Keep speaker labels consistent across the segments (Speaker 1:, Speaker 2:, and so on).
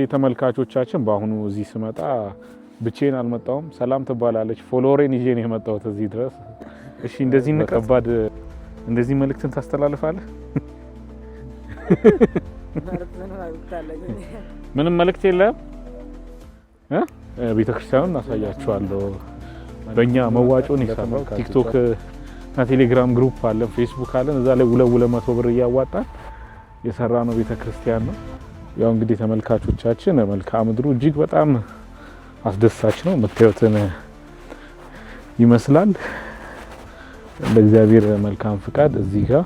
Speaker 1: እንግዲህ ተመልካቾቻችን በአሁኑ እዚህ ስመጣ ብቻዬን አልመጣሁም። ሰላም ትባላለች። Follower ኤን ይዤ ነው የመጣሁት እዚህ ድረስ። እሺ፣ እንደዚህ ከባድ እንደዚህ መልእክትን ታስተላልፋለህ? ምንም መልእክት የለም። ቤተክርስቲያኑን እናሳያችኋለሁ። በእኛ መዋጮን የሰራው ቲክቶክ እና ቴሌግራም group አለን፣ ፌስቡክ አለን። እዛ ላይ 200 ብር እያዋጣን የሰራ ነው ቤተክርስቲያን ነው። ያው እንግዲህ ተመልካቾቻችን መልክዓ ምድሩ እጅግ በጣም አስደሳች ነው። የምታዩትን ይመስላል። እንደ እግዚአብሔር መልካም ፍቃድ እዚህ ጋር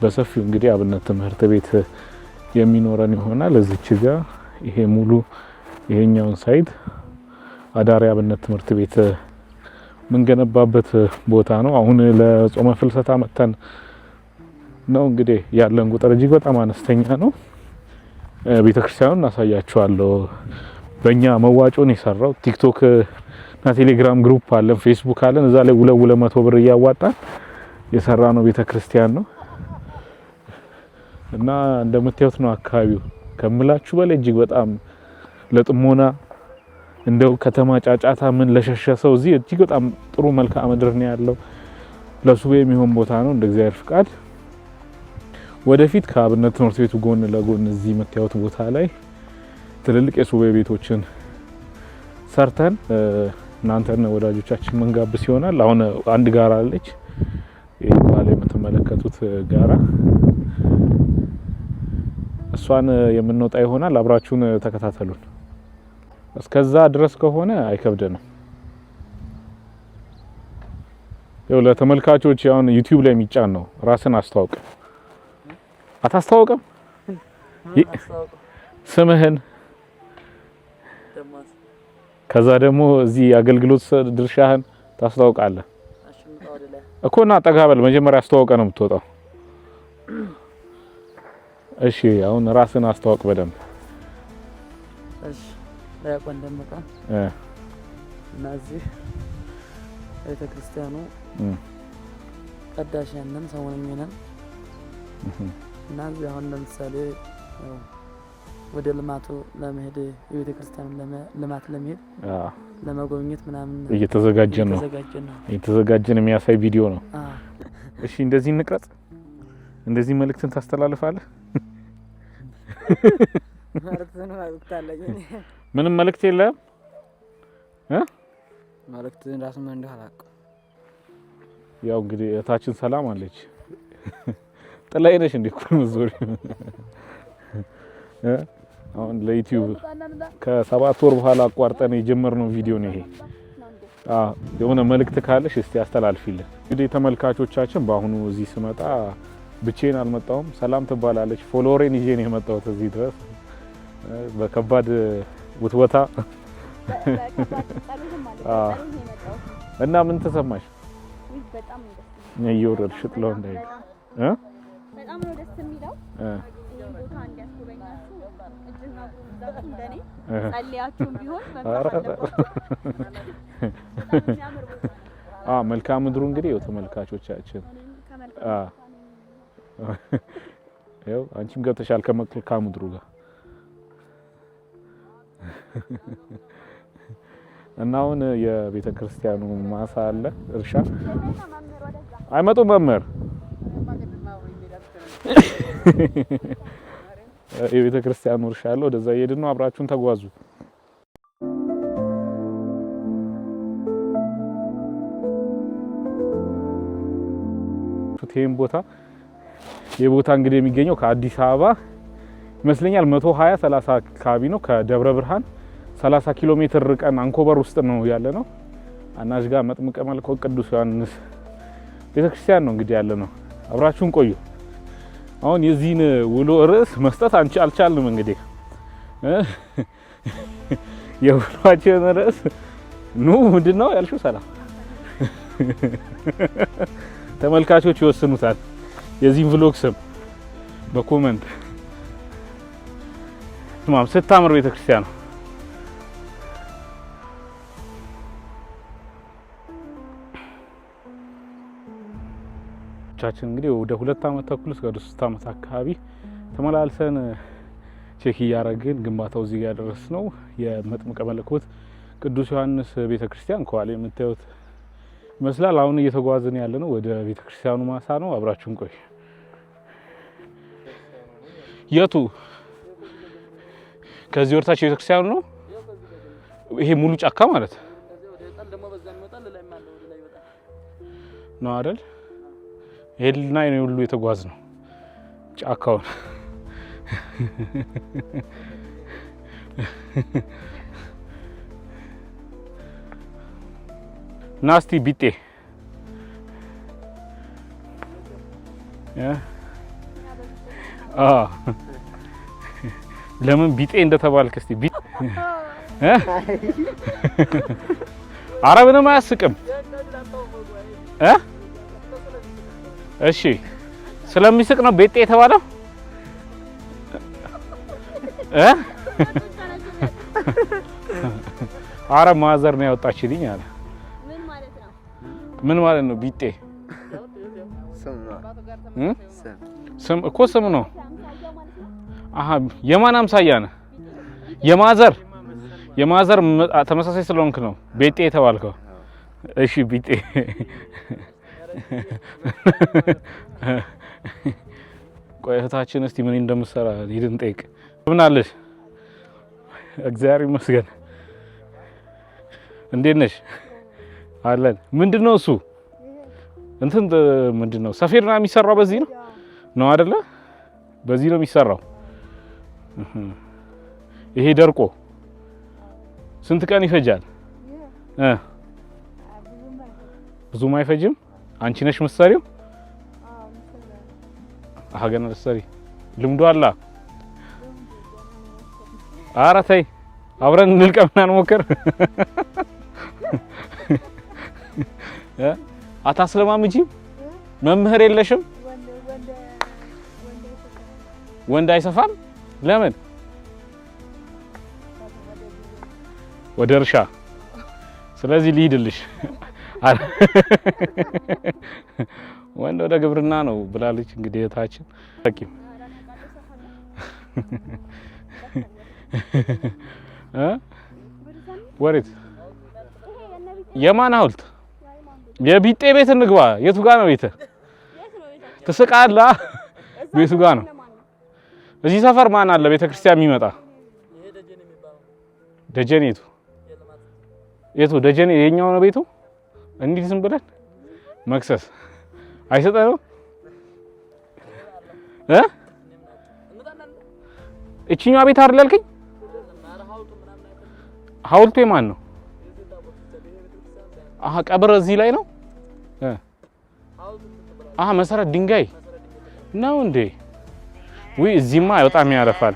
Speaker 1: በሰፊው እንግዲህ አብነት ትምህርት ቤት የሚኖረን ይሆናል። እዚች ጋር ይሄ ሙሉ ይሄኛውን site አዳሪ አብነት ትምህርት ቤት የምንገነባበት ቦታ ነው። አሁን ለጾመ ፍልሰታ መጥተን ነው እንግዲህ ያለን ቁጥር እጅግ በጣም አነስተኛ ነው። ቤተክርስቲያኑን እናሳያችኋለሁ። በእኛ መዋጮን የሰራው ቲክቶክ እና ቴሌግራም group አለን፣ ፌስቡክ አለን። እዛ ላይ 200 ብር እያዋጣን የሰራ ነው ቤተክርስቲያን ነው እና እንደምታዩት ነው አካባቢው ከምላችሁ በላይ እጅግ በጣም ለጥሞና እንደው ከተማ ጫጫታ ምን ለሸሸ ሰው እዚህ እጅግ በጣም ጥሩ መልክዓ ምድር ነው ያለው። ለሱባኤ የሚሆን ቦታ ነው። እንደ እግዚአብሔር ፍቃድ ወደፊት ከአብነት ትምህርት ቤቱ ጎን ለጎን እዚህ የምታዩት ቦታ ላይ ትልልቅ የሱባኤ ቤቶችን ሰርተን እናንተን ወዳጆቻችን መንጋብስ ይሆናል። አሁን አንድ ጋራ አለች፣ ይሄ ላይ የምትመለከቱት ጋራ እሷን የምንወጣ ይሆናል። አብራችሁን ተከታተሉን። እስከዛ ድረስ ከሆነ አይከብደንም። ያው ለተመልካቾች አሁን ዩቲዩብ ላይ የሚጫን ነው። ራስን አስተዋውቅ። አታስተዋውቅም? ስምህን፣ ከዛ ደግሞ እዚህ አገልግሎት ድርሻህን ታስተዋውቃለህ እኮ እና ጠጋ በል መጀመሪያ አስተዋውቀ ነው የምትወጣው። እሺ አሁን ራስን አስተዋውቅ በደንብ።
Speaker 2: እሺ ዲያቆን ደመቀ እና እዚህ ቤተ ክርስቲያኑ ቀዳሽ ነን፣ ሰሞነኛ ነን እና እዚህ አሁን ለምሳሌ ወደ ልማቱ ለመሄድ የቤተ ክርስቲያኑ ልማት ለመሄድ ለመጎብኘት ምናምን
Speaker 1: እየተዘጋጀን ነው። እየተዘጋጀን የሚያሳይ ቪዲዮ ነው። እሺ እንደዚህ እንቅረጽ። እንደዚህ መልእክትን ታስተላልፋለህ? ምንም መልእክት የለም።
Speaker 2: መልእክት ራሱ ምን እንደሆነ አላውቅም።
Speaker 1: ያው እንግዲህ እህታችን ሰላም አለች። ጥላይ ነሽ እንዴ? እኮ ዞሪ አሁን ለዩቲዩብ ከ7 ወር በኋላ አቋርጠን የጀመርነው ቪዲዮ ነው ይሄ። አዎ የሆነ መልእክት ካለሽ እስቲ አስተላልፊልን። እንግዲህ ተመልካቾቻችን በአሁኑ እዚህ ስመጣ ብቻዬን አልመጣሁም። ሰላም ትባላለች። Follower ኤን ይዤ ነው የመጣሁት እዚህ ድረስ በከባድ ውትወታ እና ምን ተሰማሽ? እየወረድሽ ጥለው እንዳይሄድ
Speaker 3: በጣም ነው ደስ የሚለው። ይሄን ቦታ እንዲያስጎበኛችሁ እጅና እግሩን ይዛችሁ እንደኔ ጸልያችሁም ቢሆን መምጣት አለባችሁ።
Speaker 1: መልክዓ ምድሩ እንግዲህ ያው ተመልካቾቻችን ያው አንቺም ገብተሻል ከመልክዓ ምድሩ ጋር እና አሁን የቤተ ክርስቲያኑ ማሳ አለ እርሻ አይመጡም መምህር የቤተ ክርስቲያኑ እርሻ አለ። ወደዛ እየሄድን ነው። አብራችሁን ተጓዙ። ይሄን ቦታ የቦታ እንግዲህ የሚገኘው ከአዲስ አበባ ይመስለኛል 120 30 አካባቢ ነው። ከደብረ ብርሃን 30 ኪሎ ሜትር ርቀን አንኮበር ውስጥ ነው ያለ ነው። አናሽ ጋር መጥምቀ መለኮት ቅዱስ ዮሐንስ ቤተክርስቲያን ነው እንግዲህ ያለ ነው። አብራችሁን ቆዩ። አሁን የዚህን ውሎ ርዕስ መስጠት አንቺ አልቻልንም። እንግዲህ የውሏችን ርዕስ ኑ ምንድነው ያልሽው? ሰላም ተመልካቾች ይወስኑታል። የዚህን vlog ስም በ comment ማም ስታምር ቤተክርስቲያን ነው። ቻችን እንግዲህ ወደ 2 ዓመት ተኩል እስከ 3 ዓመት አካባቢ ተመላልሰን Check እያደረግን ግንባታው እዚህ ጋር ያደረስነው የመጥምቀ መለኮት ቅዱስ ዮሐንስ ቤተክርስቲያን ከኋላ የምታዩት ይመስላል። አሁን እየተጓዝን ያለነው ወደ ቤተክርስቲያኑ ማሳ ነው። አብራችሁን ቆይ። የቱ ከዚህ ወርታች ቤተክርስቲያኑ ነው? ይሄ ሙሉ ጫካ ማለት ነው አይደል? ይሄ ልናይ ነው ሁሉ የተጓዝ ነው ጫካውን። ናስቲ ቢጤ ለምን ቢጤ እንደተባልክ እስቲ ኧረ ምንም አያስቅም። እሺ ስለሚስቅ ነው ቤጤ የተባለው። አረ ማዘር ነው ያወጣችልኝ አለ። ምን ማለት ነው ቢጤ? ስም እኮ ስም ነው። አሃ የማን አምሳያ ነህ? የማዘር የማዘር ተመሳሳይ ስለሆንክ ነው ቤጤ የተባልከው። እሺ ቢጤ። ቆይ እህታችን እስቲ ምን እንደምትሰራ ሂድን ጠይቅ። ምን አለሽ? እግዚአብሔር ይመስገን። እንዴት ነሽ? አለን። ምንድነው እሱ እንትን ምንድነው ሰፌድ ነው የሚሰራው? በዚህ ነው ነው አይደለ? በዚህ ነው የሚሰራው። ይሄ ደርቆ ስንት ቀን ይፈጃል? ብዙም አይፈጅም። አንቺ ነሽ የምትሰሪው? አሃ ገና ልትሰሪ ልምዱ አላ። ኧረ ተይ አብረን እንልቀምና እንሞክር። አታስለማምጂም? መምህር የለሽም? ወንድ አይሰፋም? ለምን? ወደ እርሻ። ስለዚህ ልሂድልሽ። ወንድ ወደ ግብርና ነው ብላለች። እንግዲህ እህታችን ወሬት የማን ሐውልት? የቢጤ ቤት እንግባ። የቱ ጋር ነው ቤት? ትስቃለህ። ቤቱ ጋር ነው። እዚህ ሰፈር ማን አለ ቤተክርስቲያን የሚመጣ? ደጀኔ የቱ የቱ ደጀኔ? የኛው ነው ቤቱ። እንዲህ ዝም ብለን መክሰስ አይሰጠንም እ እቺኛዋ ቤት አይደል ያልከኝ? ሐውልቱ የማን ነው? አሃ ቀብር እዚህ ላይ ነው። አሃ መሰረት ድንጋይ ነው እንዴ? ውይ እዚህማ በጣም ያረፋል።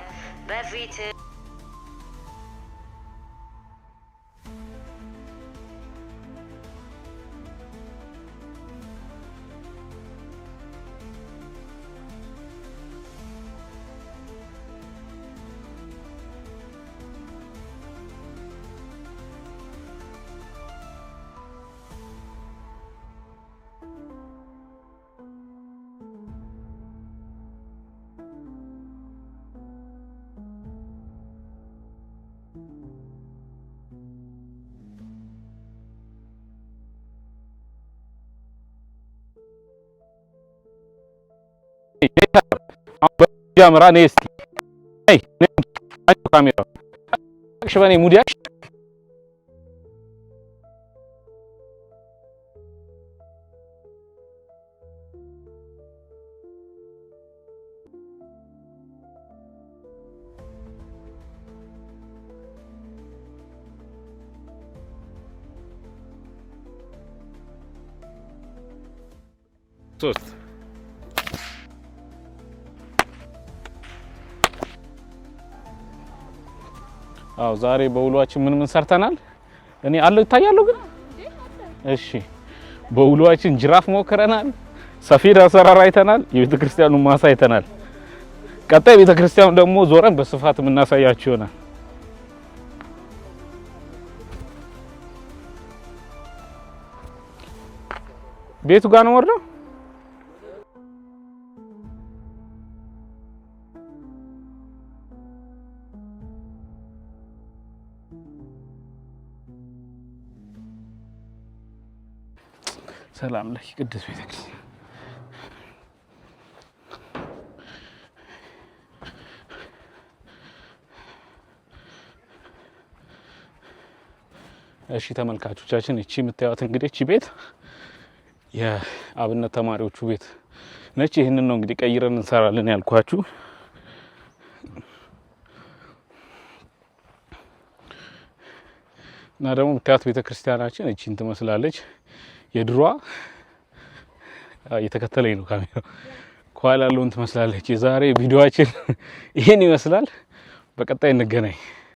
Speaker 1: ጀምራ ነይ እስኪ ነይ ካሜራ በኔ ሙዲያሽ ሶስት። አዎ ዛሬ በውሏችን ምን ምን ሰርተናል? እኔ አለው ይታያለሁ ግን እሺ፣ በውሏችን ጅራፍ ሞክረናል፣ ሰፌድ አሰራር አይተናል፣ የቤተ ክርስቲያኑን ማሳ አይተናል። ቀጣይ ቤተ ክርስቲያኑ ደግሞ ዞረን በስፋት የምናሳያችሁ ይሆናል። ቤቱ ጋር ነው ወርደው ሰላም ለኪ ቅድስት ቤተክርስቲያን። እሺ ተመልካቾቻችን፣ እቺ የምታዩት እንግዲህ እቺ ቤት የአብነት ተማሪዎቹ ቤት ነች። ይህንን ነው እንግዲህ ቀይረን እንሰራለን ያልኳችሁ። እና ደግሞ የምታዩት ቤተክርስቲያናችን እቺን ትመስላለች። የድሯ እየተከተለኝ ነው ካሜራው፣ ከኋላ ያለውን ትመስላለች። የዛሬ ቪዲዮአችን ይህን ይመስላል። በቀጣይ እንገናኝ።